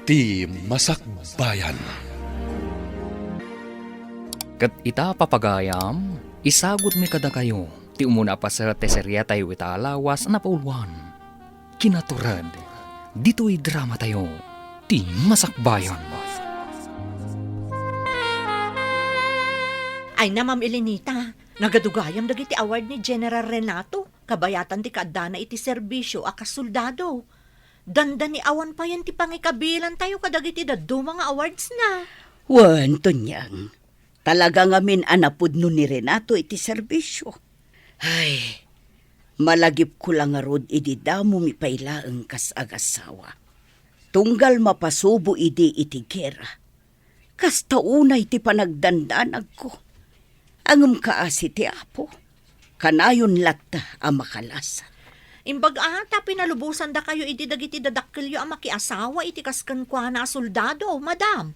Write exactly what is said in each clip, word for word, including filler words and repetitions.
Ti Masakbayan. Ket ita, papagayam, isagutmi kadakayo ti umuna a paset ti seriatayo ita a lawas a napauluan. Kinatured, ditoy dramatayo, Ti Masakbayan. Ay na, Ma'am Elenita, nagadugayam dagiti award ni General Renato, kabayatan ti kaaddana iti serbisio a kasoldado. Dandani awan payen ti pangikabilantayo kadagiti dadduma nga awards na. Wen, Tonyang, talaga ngamin a napudno ni Renato iti serbisio. Ay, malagipko la ngarud idi damomi pay laeng kas agasawa. Tunggal mapasubo idi iti gera. Kasta unay ti panagdandanagko. Ngem kaasi ti Apo, kanayon latta a makalasat. Imbag a ta pinalubosandakayo idi dagiti dadakkelyo a makiasawa iti kas kenkuana a soldado, madam.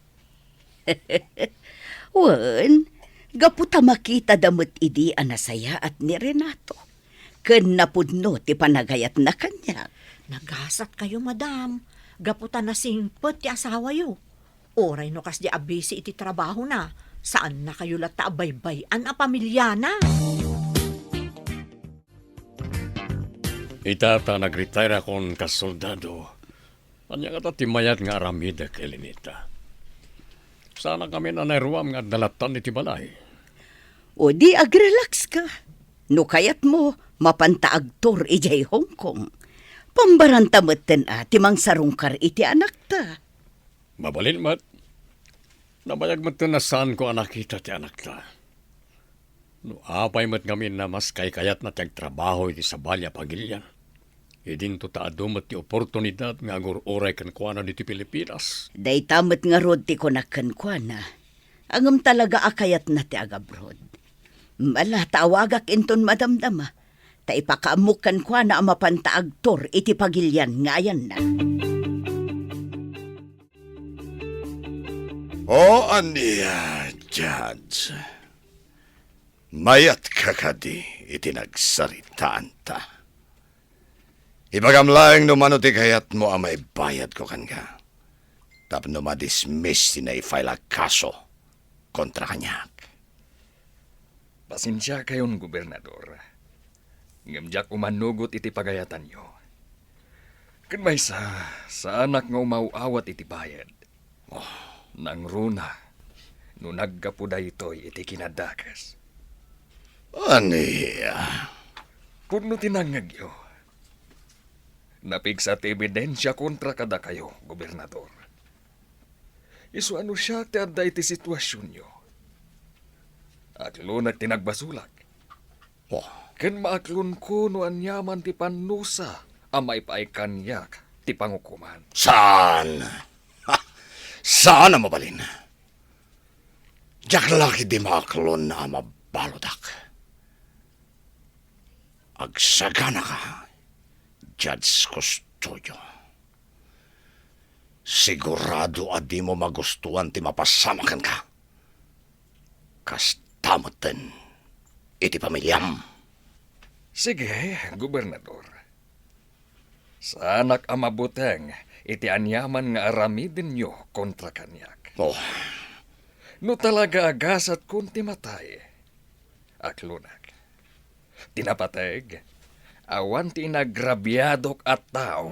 Wen, gapu ta makitada met idi a nasayaat ni Renato, ken napudno ti panagayatna kaniak. Nagasatkayo, madam, gapu ta nasingpet ti asawayo. Uray no kasdi a busy iti trabahona, saannakayo latta a baybay-an a pamiliana. Ita ta nagretire akon kas soldado, ania ngata ti mayat nga aramidek, Elenita? Saanak ngamin a nairuam nga adda lattan iti balay. O di agrelax ka. No kayatmo, mapanta agtour idiay Hong Kong. Pambaranta metten a ti mangsarungkar iti anakta. Mabalin met. Nabayag metten a saanko a nakita ti anakta. No apay met ngamin a mas kaykayatna ti agtrabaho iti sabali a pagilian, idinto ta adu met ti oportunidad nga agur-uray kenkuana ditoy Pilipinas. Dayta met ngarud ti kunak kenkuana, ngem talaga a kayatna ti agabroad. Ala ta awagak inton madamdama, ta ipakaammok kenkuana a mapanta agtour iti pagilian nga ayanna. O ania, Judge? Mayatka kadi iti nagsaritaanta? Ibagam laeng no mano ti kayatmo a maibayadko kenka tapno madismiss ti nai-file a kaso kontra kaniak. Pasensiakayon, Gobernador, ngem diak umanugot iti pagayatanyo. Ken maysa, saanak nga umaw-awat iti bayad. Oh. Nangruna no naggapu daytoy iti kinadakes. Ania? Pudno ti nangngegyo. Napigsa ti ebidensia kontra kadakayo, Gobernador. Isu a no siak ti adda iti situasionyo, aklonek ti nagbasolak. Oh. Ken maaklonko no aniaman ti pannusa a maipaay kaniak ti pangukoman. Saan? Ha! Saan a mabalin. Diak la ketdi maaklon a mabaludak. Agsaganaka, Judge Custodio. Sigurado a dimo magustuan ti mapasamak kenka. Kasta metten iti pamiliam. Sige, Gobernador. Saanak a mabuteng iti aniaman nga aramidenyo kontra kaniak. Oh. No talaga a gasatkon ti matay, aklonek. Ti napateg, awan ti inagrabiadok a tao.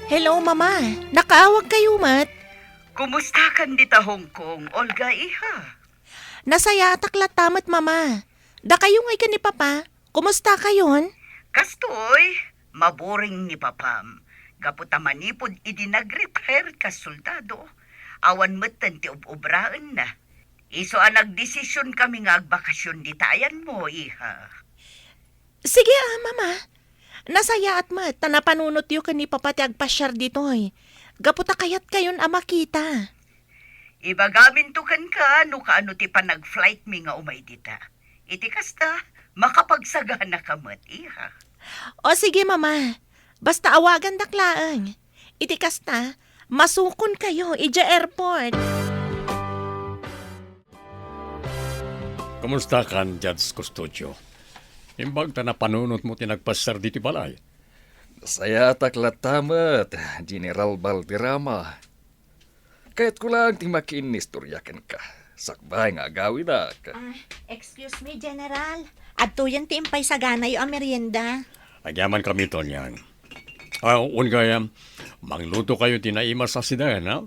Hello, Mama. Nakaawagkayo met? Kumustakan dita Hong Kong, Olga, iha? Nasayaatak latta met, Mama. Dakayo ngay ken ni Papa, kumustakayon? Kastoy, maburing ni Papam. Gapu ta manipud idi nag-retire kas soldado, awan metten ti ub-ubraenna. Isu a nagdesision kami nga agbakasion dita ayanmo, iha. Sige a, Mama. Nasayaat met ta napanunotyo ken ni Papa ti agpasiar ditoy. Gapu ta kayatkayon a makita. Ibagaminto kenka no kaano ti panag-flight mi nga umay dita. Iti kasta, makapagsaganaka met, iha. O sige, Mama. Basta awagandak laeng. Iti kasta, masukonkayo idiay airport. Kumustakan, Judge Custodio? Imbag ta napanunotmo ti nagpasiar ditoy balay. Sayaatak latta met, General Valderrama. Kayatko laeng ti makiinnistorya kenka, sakbay nga agawidak. Ah, excuse me, General. Adtoyen ti impaysaganayo a merienda. Agyamankami, Tonyang. Ah, wen gayam, manglutokayo ti naimas a siden, ha?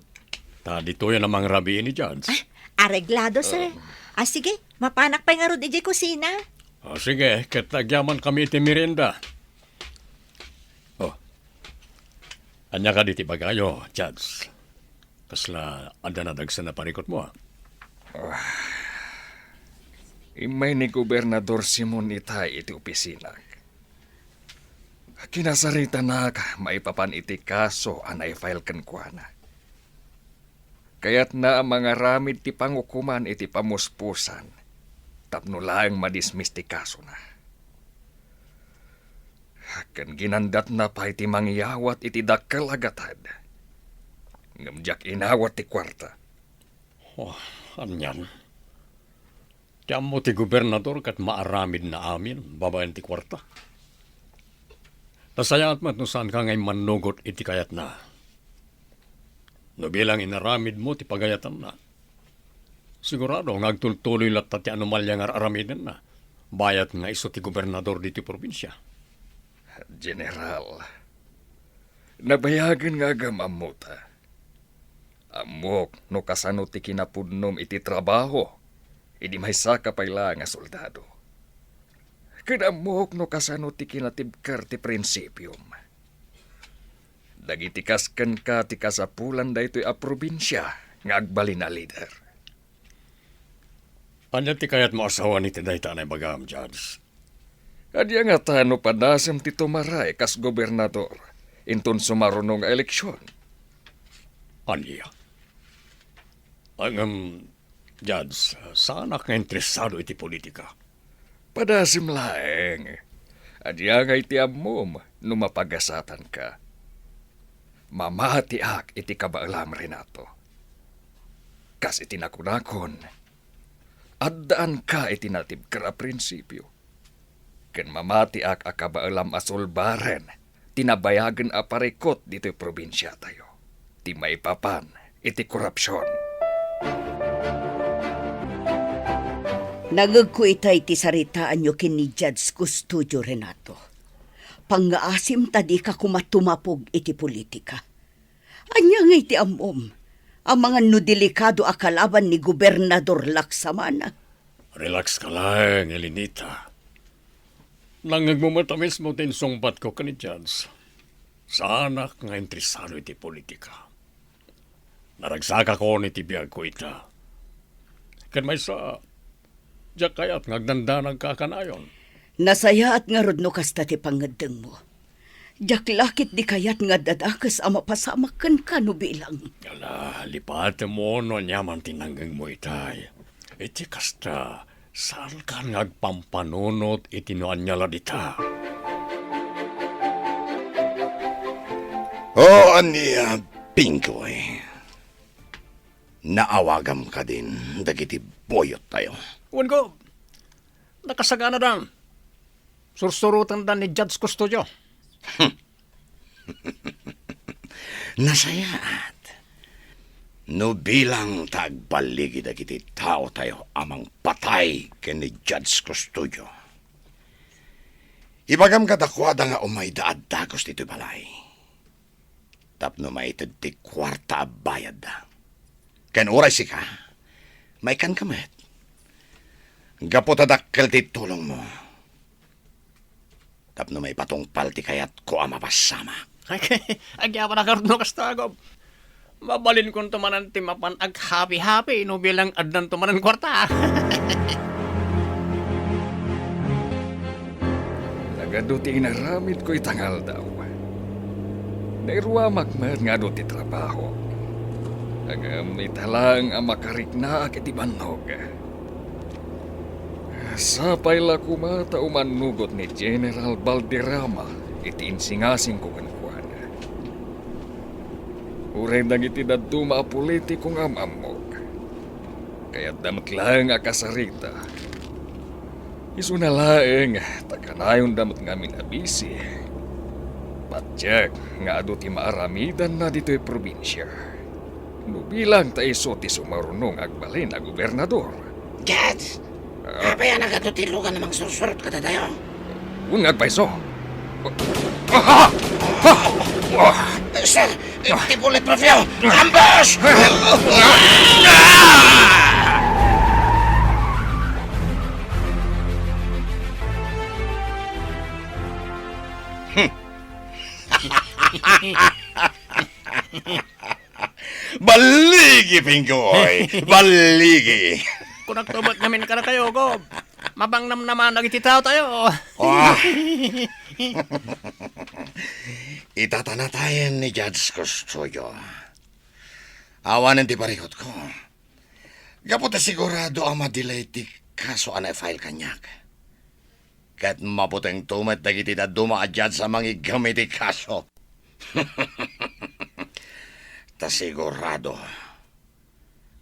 Ta ditoyen a mangrabii ni Judge. Ah, areglado, sir. Ah. Ah, sige, mapanak pay ngarud idiay kusina. Ah, sige, ket agyamankami iti merienda. Oh. Ania kadi ti ibagayo, Judge? Kasla adda nadagsen a parikutmo, a? Ah. Immay ni Gobernador Simon itay iti opisinak. Kinasaritana maipapan iti kaso a naifile kenkuana. Kayatna a mangaramid ti pangukoman iti pamuspusan tapno laeng madismiss ti kasona. Ken ginandatna pay ti mangyawat iti dakkel a gatad. Ngem diak inawat ti kuarta. Oh, anian? Ti ammo ti gobernador ket maaramidna amin babaen ti kuarta. Nasayaat met no saanka nga immannugot iti kayatna. No bilang inaramidmo ti pagayatanna, sigurado nga agtultuloy latta ti anomalia nga ar-aramidenna, bayat nga isu ti gobernador ditoy probinsia. General, nabayagen nga agam-ammota. Ammok no kasano ti kinapudnom iti trabaho idi maysaka pay laeng a soldado. Ken ammok no kasano ti kinatibker ti prinsipiom. Dagiti kas kenka ti kasapulan daytoy a probinsia nga agbalin a lider. Ania ti kayatmo a sawen iti dayta a naibagam, Judge? Ania ngata no padasem ti tumaray kas gobernador inton sumaruno nga eleksion? Ania? Ngem, Judge, saanak nga interesado iti politika. Padasem laeng. Ania nga iti ammom no mapagasatanka? Mamatiak iti kabaelam, Renato. Kas iti nakunakon, addaanka iti natibker a prinsipio. Ken mamatiak a kabaelam a sulbaren ti nabayagen a parikut ditoy probinsiatayo, ti maipapan iti korupsion. Nangngegko itay ti saritaanyo ken ni Judge Custodio, Renato. Pangngaasim ta dika koma tumapog iti politika. Ania nga iti ammom? Amangan no delikado a kalaban ni Gobernador Laksamana. Relax ka laeng, Elenita. Nangngegmo met a mismo ti insungbatko ken ni Judge. Saanak nga interesado iti politika. Naragsakakon iti biagko ita. Ken maysa, diak kayat nga agdandanagka a kanayon. Nasayaat ngarud no kasta ti pangngeddengmo. Diak la ketdi kayat nga addadakes a mapasamak kenka no bilang. Ala, lipatemmo no aniaman ti nangngegmo itay. Iti kasta, saankan nga agpampanunot iti no ania la dita. O ania, Pinggoy? Naawagam kadin dagiti buyottayo? Wen, Gob. Nakasaganada. Sursurotenda ni Judge Custodio. Nasayaat. No bilang ta agballigi dagiti taotayo a mangpatay ken ni Judge Custodio, ibagam kadakuada nga umayda a dagus ditoy balay tapno maited ti kuarta a bayadda. Ken uray sika, maikkanka met. Gapu ta dakkel ti tulongmo. Tapno maipatungpal ti kayatko a mapasamak. Ay, agyamanak ngarud no kasta, Gob. Mabalinkonto manen ti mapan aghapi-hapi no bilang addanto manen kuarta. Nagadu ti inaramidko ita nga aldaw. Nairuamak met nga adu ti trabaho. Ngem ita laeng a makariknaak iti bannog. Sapay la koma ta umannugot ni General Valderrama iti insingasingko kenkuana. Uray dagiti dadduma a politiko nga am-ammok, kayatda met laeng a kasarita. Isuna laeng ta kanayonda met ngamin a bisi. Patiek nga adu ti maaramidanna ditoy probinsia. No bilang ta isu ti sumaruno nga agbalin a gobernador. Judge, apay a nagadu ti lugan a mangsursurot kadatayo? Wen nga agpayso. Ah! Ah! Ah! Sir, ti bulletproof yo! Ambush! Balligi, Pinggoy! Balligi! Kunak to met ngamin kadakayo, Gob. Mabangnamnaman dagiti taotayo. Ah. Itatanatayen ni Judge Custodio. Awanen ti parikutko. Gapu ta sigurado a madelay ti kaso a na-file kaniak. Ket mabutengto met dagiti dadduma a judge a mangiggem iti kaso. Ta sigurado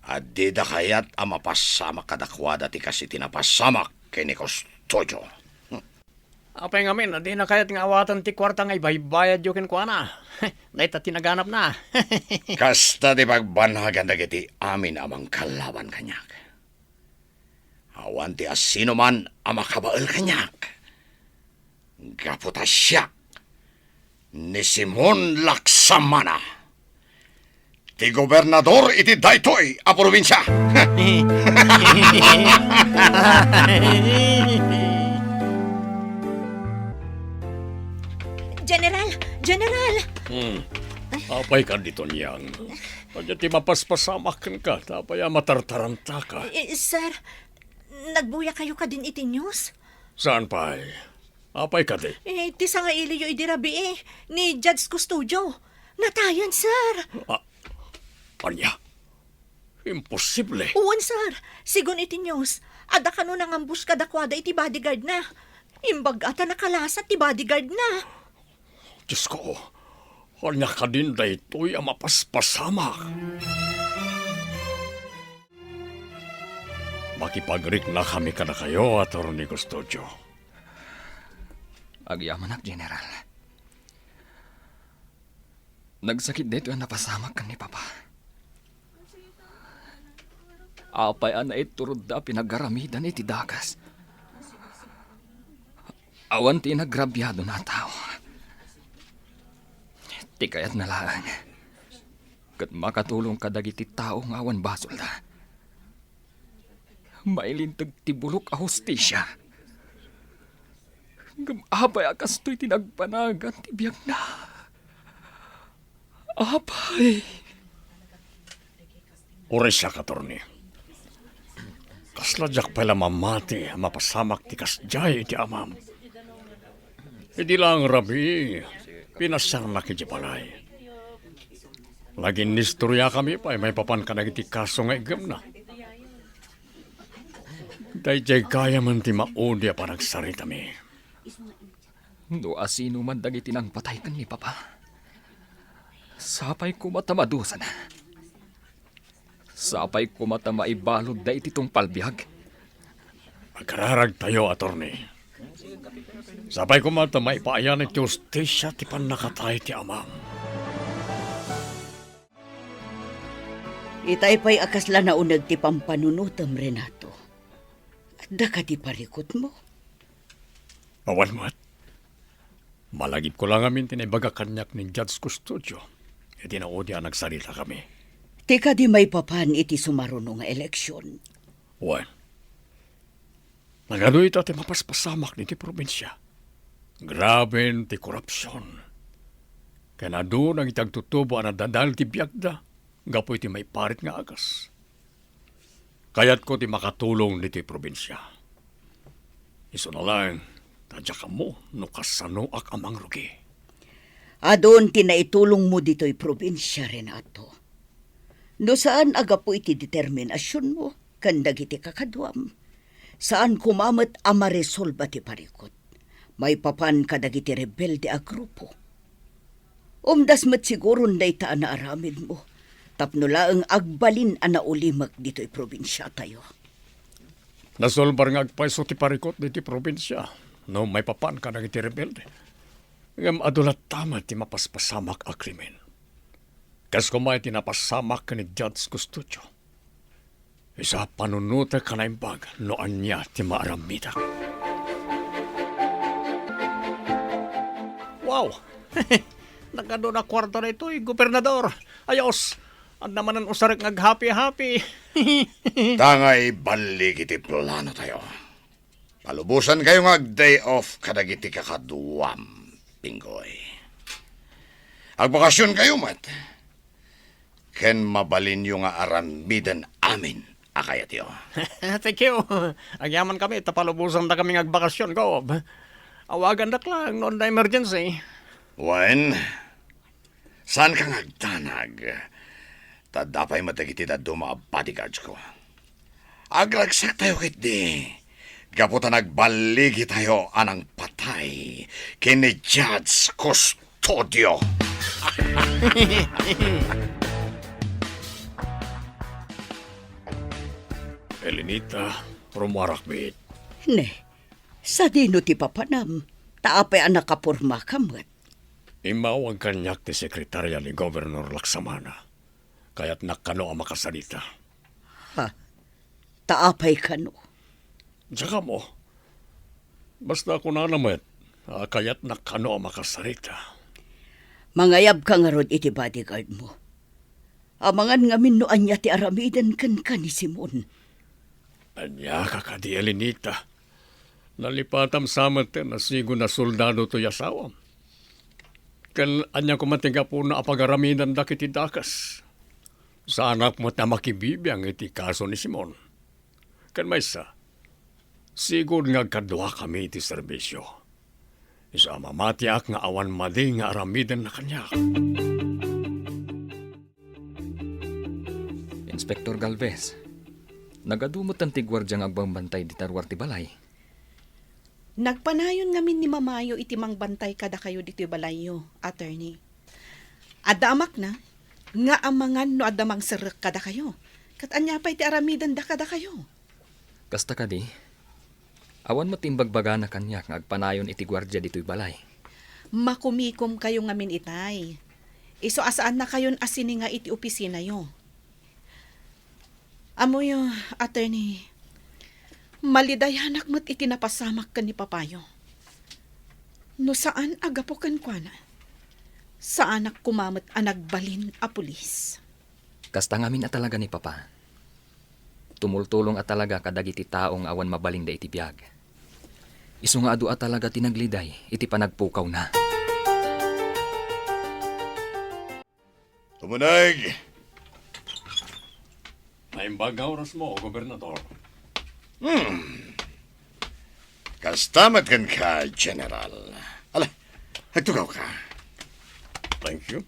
a dida kayat a mapasamak kadakuada ti kas iti napasamak ken ni Custodio. Apay ngamin a dina kayat nga awaten ti kuarta nga ibaybayadyo kenkuana? Dayta ti naganapna. Kasta ti pagbanagan dagiti amin a mangkallaban kaniak. Awan ti asinoman a makabael kaniak. Gapu ta siak ni Simon Laksamana, ti gobernador iti daytoy a probinsia. General! General! Hmm. Apay ka dito, Niang? Ania ti mapaspasamak kenka, ta apay a matartarantaka? Eh, sir, nagbuyakayo kadin iti news? Saan pay? Apay kadi? Eh, ti sangailiyo idi rabii, ni Judge Custodio. Natayan, sir. Ah, ania? Imposible. Wen, sir. Sigun iti news, adda kano nangambush kadakuada iti bodyguardna. Imbag-a ta nakalasat ti bodyguardna. Diosko, ania kadin daytoy a mapaspasamak? Makipagriknakami kadakayo, Attorney Custodio. Agyamanak, General. Nagsakit daytoy a napasamak ken ni Papa. Apay a naiturod da a pinagaramidan iti dakes? Awan ti inagrabiadona a tao. Ti kayatna laeng, ket makatulong kadagiti tao nga awan basolda. Mailinteg ti bulok a hustisia. Ngem apay a kastoy ti nagbanagan ti biagna? Apay. Uray siak, Attorney. Kasla diak pay la mamati a mapasamak ti kasdiay iti amam. Idi laeng rabii, pinasiarnak idiay balay. Naginnistoriakami pay maipapan kadagiti kaso nga iggemna. Daydiay gayamen ti maudi a panagsaritami. No asinoman dagiti nangpatay ken ni Papa, sapay koma ta madusana. Sapay koma ta maibaludda iti tungpal biag. Agkararagtayo, Attorney. Sapay koma ta maipaayan iti hustisia ti pannakatay ti amam. Itay pay a kasla nauneg ti pampanunotem, Renato. Adda kadi parikutmo? Awan met. Malagipko la ngamin ti naibaga kaniak ni Judge Custodio iti naudi a nagsaritakami. Ti kadi maipapan iti sumaruno nga eleksion? Wen, nagadu ita ti mapaspasamak ditoy probinsia. Graben ti korupsion. Ken adu dagiti agtutubo a nadadal ti biagda gapu iti maiparit nga agas. Kayatko ti makatulong ditoy probinsia. Isuna laeng ta diak ammo no kasanoak a mangrugi. Adun ti naitulongmo ditoy probinsia, Renato. No saan a gapu iti determinasionmo ken dagiti kakaduam, saan koma met a maresolba ti parikut maipapan kadagiti rebelde a grupo. Umdas met siguron dayta a naaramidmo tapno laeng agbalin a naulimek ditoy probinsiatayo. Nasulbar nga agpayso ti parikut ditoy probinsia no maipapan kadagiti rebelde. Ngem adu latta met ti mapaspasamak a krimen. Kas koma iti napasamak ken ni Judge Custodio. Isu a panunotek a naimbag no ania ti maaramidek. Wow! Nagadu a kuarto daytoy, Gobernador. Ayos! Adda manen usarek nga aghappy-happy. Ta nga ibalik iti plano tayo. Palubosankayo nga ag-day off kadagiti kakaduam, Pinggoy. Agbakasionkayo met, ken mabalinyo nga aramiden amin a kayatyo. Thank you. Agyamankami ta palubosandakami nga agbakasion, Gob. Awagandak lang no adda emergency. Wen, saanka nga agdanag. Ta adda pay met dagiti dadduma a bodyguards ko. Agragsaktayo ketdi gapu ta nagballigitayo a nangpatay ken ni Judge Custodio. Elenita, rumuarak met. Ne, sadino ti papanam? Ta apay a nakapormaka met? Immawag kaniak ti sekretarya ni Gobernador Laksamana. Kayatnak kano a makasarita. Ha? Ta apay kano? Diak ammo. Basta kunana met a kayatnak kano a makasarita. Mangayabka ngarud iti bodyguard mo. Amangan ngamin no ania ti aramiden kenka ni Simon. Ania ka kadi, Elenita? Nalipatam sa met a sigud a soldado toy asawam. Ken ania koma ti gapuna a pagaramidanda iti dakes? Saanak met a makibibiang iti kaso ni Simon. Ken maysa, sigud nga agkaduakami iti serbisio. Isu a mamatiak nga awan madi nga aramidenna kaniak. Inspector Galvez, nagadu metten ti guardia nga agbambantay dita ruar ti balay. Nagpanayon ngamin ni Mamayo iti mangbantay kadakayo ditoy balayyo, attorney. Adda amakna nga amangan no adda mangserrek kadakayo. Ket ania pay ti aramidenda kadakayo? Kasta kadi, awan met ti imbagbagana kaniak nga agpanayon iti guardia ditoy balay. Makumikomkayo ngamin itay. Isu a saannakayon a sininga iti opisinayo. Ammoyo, attorney, malidayanak met iti napasamak ken ni Papayo. No saan a gapu kenkuana, saanak koma met a nagbalin a pulis. Kasta ngamin a talaga ni Papa. Tumultulong a talaga kadagiti tao nga awan mabalinda iti biag. Isu nga adu a talaga ti nagliday iti panagpukawna. Umuneg! Naimbag nga oras mo, Gobernador. Hmm. Kasta met kenka, General. Ala, agtugaw ka. Thank you.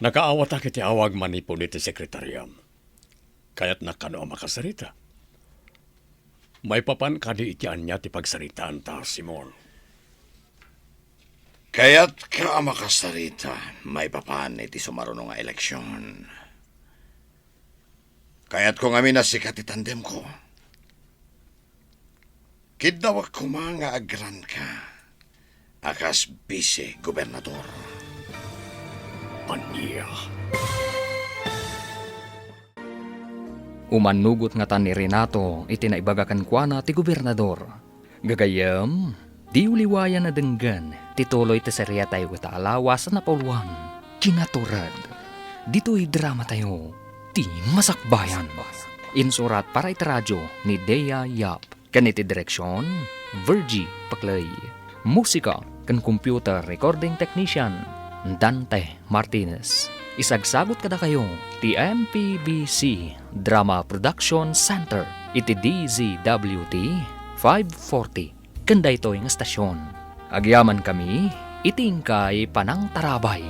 Nakaawatak iti awag manipud iti sekretariam. Kayatnak kano a makasarita? Maipapan kadi iti ania ti pagsaritaanta, Simon? Kayatka a makasarita maipapan iti sumaruno nga eleksion. Kayatko ngamin a sika ti tandemko. Kiddawek koma nga agranka a kas bise-gobernador. Ania? Umannugot ngata ni Renato iti naibaga kenkuana ti gobernador. Gagayyem, diyo liwayan a denggen ti tuloy ti seriatayo ita a lawas a napauluan, Kinatured. Ditoy dramatayo, Ti Masakbayan. Insurat para iti radyo ni Dea Yap. Ken iti direksion, Virgie Paclay. Musika ken computer recording technician, Dante Martinez. Isagsagut kadakayo ti M P B C Drama Production Center iti D Z W T five forty ken daytoy nga estasion. Agyamankami iti inkay panangtarabay.